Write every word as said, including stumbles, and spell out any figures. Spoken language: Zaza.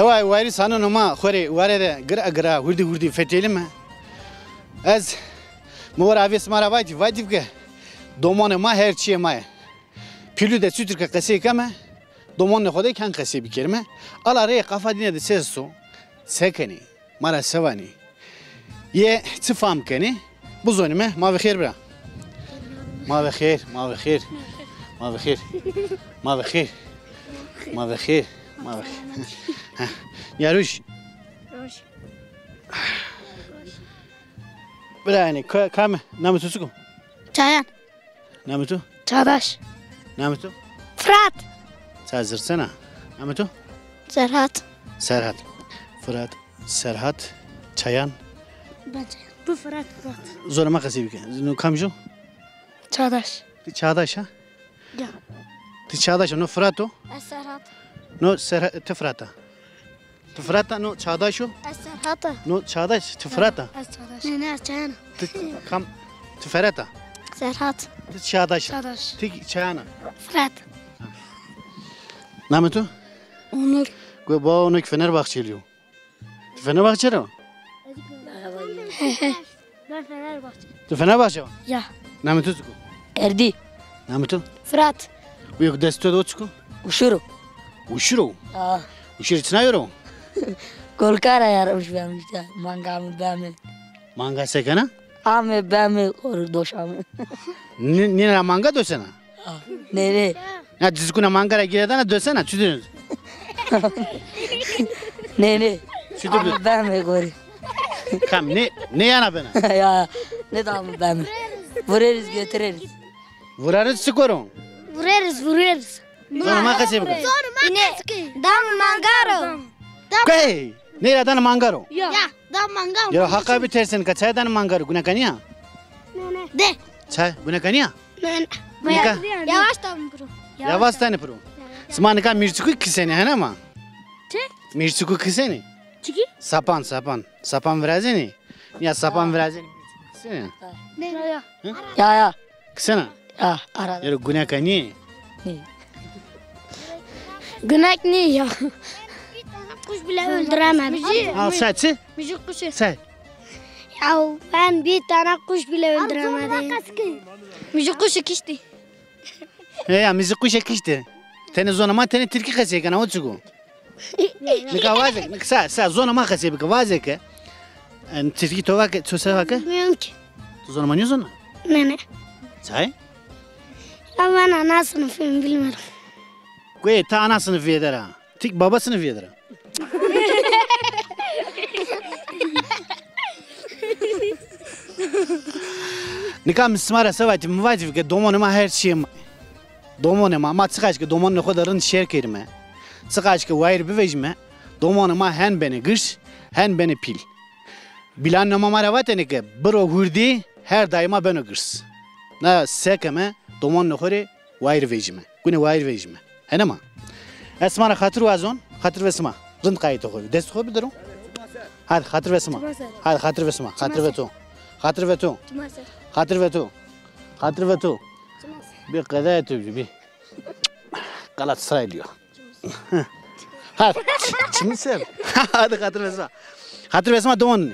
Heway wayirî saneno ma xo rê ware de gira gira, hurdî hurdî fetelîme. Ez mi were avê sima ra vatî, vatî ke domonê ma her çîyê ma yê. Pîlû de çutir ke qesey keme, domonê xo de ken qesey bikerime. Ala reyê qafa dîne de se so, se kenê, ma ra se vanê. Yê çi fam kenê? Bizonîme. Ma ve xêr bira. Ma ve xêr, ma ve xêr. Ma ve xêr. Ma ve xêr. Ma ve xêr. Ma ve xêr. Heh. Ya roj. Roj. Bira yanî, ka-, kam, namê to çik o? Çayan. Namê to? Çağdaş. Namê to? Fırat. Ça zirsena. Namê to? Serhat. Serhat. Fırat, Serhat, Çayan. Ben Çayan. Bu Fırat, Fırat. Zonê ma qesey bike. No kam jo? Çağdaş. Ti Çağdaş a? Ya. Ti Çağdaş a, no Fırat o? Ez Serhat. No Serhat, ti Fırat a. Ti Fırat a, no Çağdaş o? Ez Serhat a. No Çağdaş, ti Fırat a. Ez Çağdaş. Ne, ne, ez Çayan a. Ti kam, ti Fırat a? Serhat. Ti Çağdaş a. Çağdaş. Ti Çayan a. Fırat. Namê to? Onur. Go ba, Onur ki Fenerbahçeli yo. Ti Fenerbahçe ra? Ben Fenerbahçe. Ti Fenerbahçe wa? Ya. Namê to çik o? Erdî. Namê to? Fırat. Uyo destê to de o çik o? Uşir o. Uşir o? Aa. Uşir çina yo ro? Golkara yaramış beme işte. Manga mı beme. Manga se kena? Ame beme, koru doşame. Nî-, nîne ra manga dosena? Aa, nê, nê. Ya cizikuna manga ra gire dana dosena, çutir? Nê, nê. Çutir? Ame beme, koru. Kam, nê, nê yana bena? Ya, ne da ame beme. Vureriz, götüreriz. Vureriz çik o ro? Vureriz, vureriz. Zonê ma qesey bike. Zonê ma qesey bike. Dam manga ro. Key, ney ra dana manga ro? Ya. Ya, dam manga ro. Ya, Haqa bitersên ke, çay dana manga ro, guneka nîya? Ne, ne. De. Çay, guneka nîya? Ne, ne. Nika? Yavaş dam piro. Yavaş dana piro. Sima nika mîrçikû kisenê, hene ma? Çi? Mîrçikû kisenê? Çikî? Sapan, sapan. Sapan virazenê? Ya sapan virazenê, mîrçikû kisenê? Ne? Ya, ya. Hı? Ya, ya. Kisena? Ya, arada. Yero guneka nîyê? Nî. Gunek nî ya. Bir tane kuş bile öldüremedim. Ha, se çi? Müzik kuşu. Se? Ya ben bir tane kuş bile öldüremedim. Müzik kuşu kişti. He ya, müzik kuşu kişti. Tenê zona ma tenê tirkî qesey kena, o çik o? Nika vaze, nika se, se zonê ma qesey bike, vaze ke. En, tirkî to vake, to se vake? Bilmiyorum ki. To zonê ma nêzona? Ne, ne. Çay? Ya ben ana sınıfıyım, bilmiyorum. Guye, ta ana sınıfı yê der a. Tik baba sınıfı yê der a. Nika mi sima ra se vatî, mi vatî ke domonê ma her çîyê ma. Domonê ma, ma çiqaş ke domonê xo de rind şêr kerîme, çiqaş ke wayîr bivejîme, domonê ma hen benê girs, hen benê pîl. Bîlanê ma ma ra vatêne ke biro hurdî, her daîma beno girs. Na se keme, domonê xo rê wayîr vejîme. Gune wayîr vejîme. Hene ma. Ez sima ra xatir wazon, xatir ve sima. Rind qayîtê xo bî. Destê xo bidiron. Hadi xatir ve sima. Hadi xatir ve sima. Xatir ve to. Xatir ve to. Xatir ve to. Xatir ve to. Bî qedayê to bî. Galatasaray diyor. Ha, çimi ser. Hadi xatir ve sima. Xatir ve sima don.